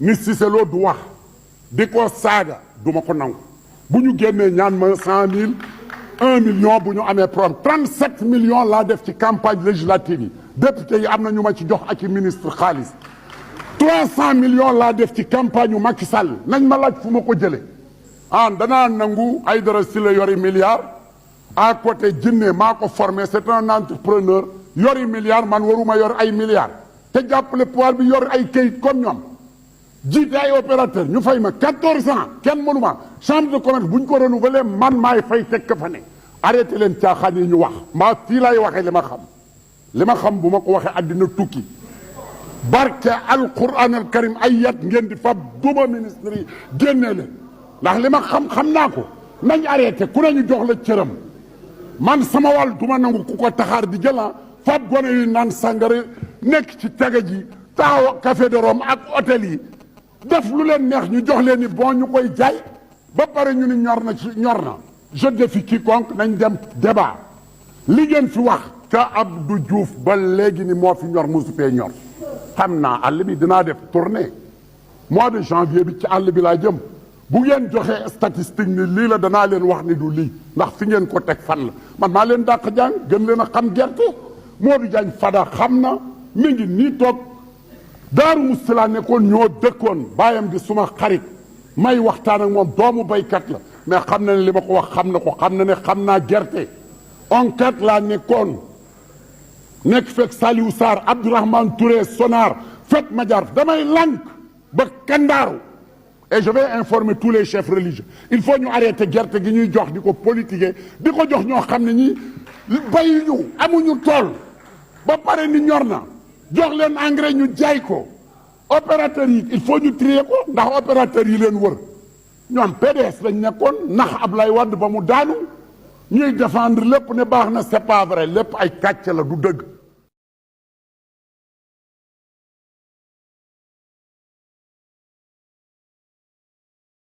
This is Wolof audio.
ni Cissé Lo du wax di ko saaga du ma ko nangu bu ñu génnee ñaan ma 100 000 1 million bu ñu amee problème 37 millions laa def ci campagne législative yi député yi am na ñu ma ci jox ak i ministre xaalis 300 millions laa def ci campagne yu Macky Sall nañ ma laaj fu ma ko jëlee danaa nangu Aïdara Sylla yori milliard à côté Jinne maa ko formé c'est un entrepreneur yori milliard man waruma yor ay milliards te jàppale pouvoir bi yor ay kayit comme ñoom jiite ay opérateur ñu fay ma 14 ans kenn mënu ma chambre de commerce bu ñu ko renouveler man maay fay fekk fa ne arrêté leen caaxaan yi ñu wax maa fii laay waxee li ma xam bu ma ko waxee àddina tukki barke alquran al karim ay yat ngeen di fab duma ministre yi génnee leen ndax li ma xam naa ko nañ arrêté ku ne ñu jox la cëram man sama wàll du ma nangu ku ko taxaar di jël fab gone yu naan sàngara nekk ci tege ji taxaw café de Rome ak hôtel yi def lu leen neex ñu jox leen ni bon ñu koy jaay ba pare ñu ni ñor na je défie quiconque nañ dem débat li ngeen fi wax ca Abdou Diouf ba léegi ni moo fi ñor mosu fee ñor xam naa àll bi dinaa def tournée mois de janvier bi ci àll bi laa jëm bu ngeen joxee statistique ni lii la danaa leen wax ni du lii ndax fi ngeen ko teg fan la man maa leen dàq jàng gën leen a xam gerte Modou Diagne Fada xam na mi ngi nii toog Daaru Musti laa nekkoon ñoo dëkkoon bàyyam gi suma xarit may waxtaan ak moom doomu baykat la mais xam na ne li ma ko wax xam na ko xam na ne xam naa gerte enquête laa nekkoon nekk fekk Saliou Sarr Abdourahmane Touré Sonar fekk Madiar damay lànk ba kandaaru et je vais informer tous les chefs religieux il faut ñu arrêter gerte gi ñuy jox di ko politiquer di ko jox ñoo xam ne ñi bayuñu amuñu tool ba pare ni ñor na jox leen engrais ñu jaay ko opérateurs yi il faut ñu trier ko ndax opérateurs yi leen wër ñoom PDS lañ nekkoon nax Ablaye Wade ba mu daanu ñuy défendre lépp ne baax na c'est pas vrai lépp ay kàcc la du dëgg